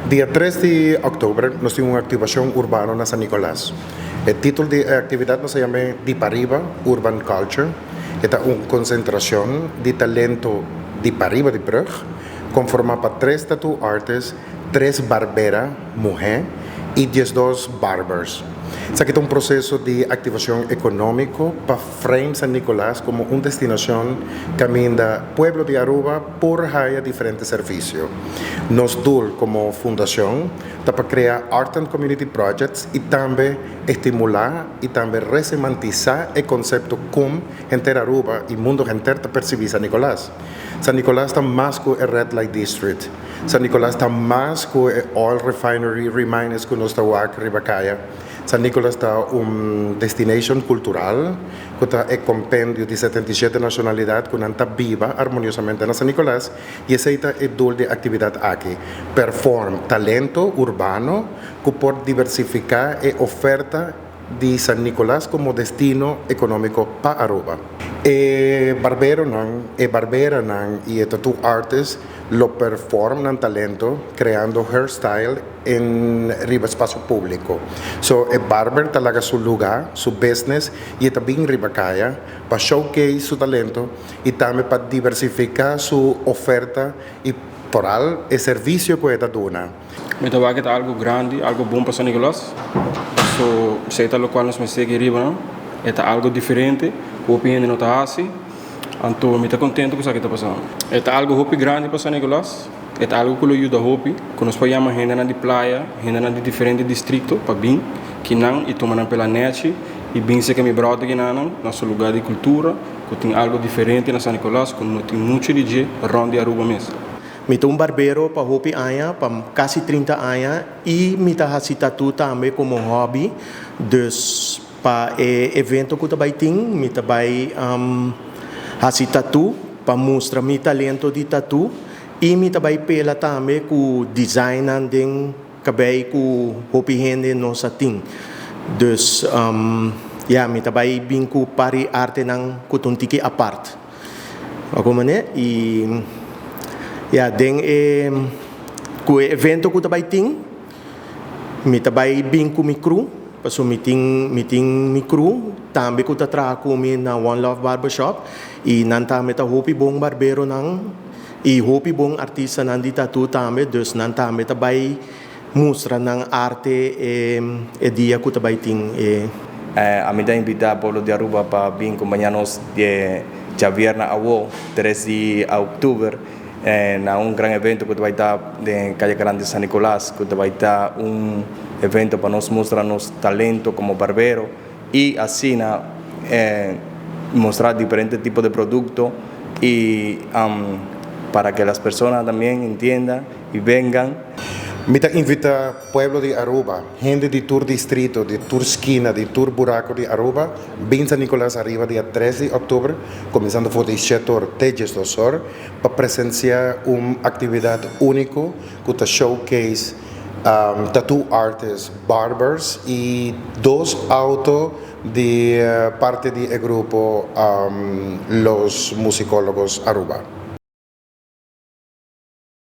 Dia 3 di october nos tin un activacion urbano na San Nicolas. E titulo di actividad nos ta yama Di Pariba Urban Culture. E ta un concentracion di talento di pariba di brug, conforma pa tres tattoo artists, tres barbera muhe y 12 barbers. Esaki ta un proceso di activacion economico pa frame San Nicolas como un destinacion caminda pueblo di Aruba por haya diferente servicio. Nos doel como fundacion ta pa crea art and community projects y tambe estimula y tambe resemantisa e concepto con henter Aruba y mundo henter ta percibi San Nicolas. San Nicolas ta mas cu e Red Light District. San Nicolas ta mas cu e oil refinery remains cu nos ta wak riba caya. San Nicolas ta un destination cultural cu ta e compendio di 77 nacionalidad cu nan ta biba armoniosamente na San Nicolas y esey ta e doel di actividad aki. Perform talento urbano cu por diversifica e oferta di San Nicolas como destino economico pa Aruba. E barberonan, e barberanan y e tattoo artist lo perform nan talento creando hairstyle in riba espacio publico. So e barber ta laga su lugar, su business y ta bin riba caya pa showcase su talento y tambe pa diversifica su oferta y vooral e servicio cu e ta duna. Mi ta wak algo grandi, algo bon pa San Nicolas. So, esey ta loke nos mester riba, no? E ta algo diferente, hopi hende no ta hasi. Anto, mi ta contento cu esaki ta pasando. E ta algo hopi grandi pa San Nicolas. E ta algo cu lo yuda hopi, cu nos por yama hende di Playa, hende di diferente distrito pa bin, akinan y tuma nan pela nechi y bin serca mi brother akinan, nos lugar di cultura, cu tin algo diferente na San Nicolas, cu no tin mucho di dje rond di Aruba mes. Mi ta un barbero pa hopi aña, pa casi 30 aña y mi ta hasi tattoo tambe como hobby. Dus pa e evento cu bay tin, mi ta bay hasi tattoo pa mustra mi talento di tattoo y mi ta bay pela tambe cu design den cabey cu hopi hende no sa tin. Dus ja, mi ta bay bin cu par di artenan cu un tiki apart. Como ne? Y ja, den e cu e evento cu bay tin, mi ta bay bin cu mi crew, paso mi tin mi crew, tambe cu ta traha cu mi na One Love Barbershop y nan tambe ta hopi bon barberonan y hopi bon artistanan di tattoo tambe, dus nan tambe ta bay mustra nan arte e dia cu bay tin e. Ami ta invita pueblo di Aruba pa bin acompaña nos di diabierna awo, 3 di october, na un gran evento cu bay ta na Caya Grande San Nicolas, cu bay ta un evento pa nos mustra nos talento como barbero y asina mustra diferente tipo di producto y para que las personas también entiendan y vengan. Mi ta invita pueblo di Aruba, hende di tur distrito, di tur skina, di tur buraco di Aruba, bin San Nicolas ariba dia 3 di october, cuminsando for di 7 or te 12 or, pa presencia un actividad unico, cu ta showcase tattoo artists, barbers y dos auto di parti di grupo Los Musicólogos Aruba.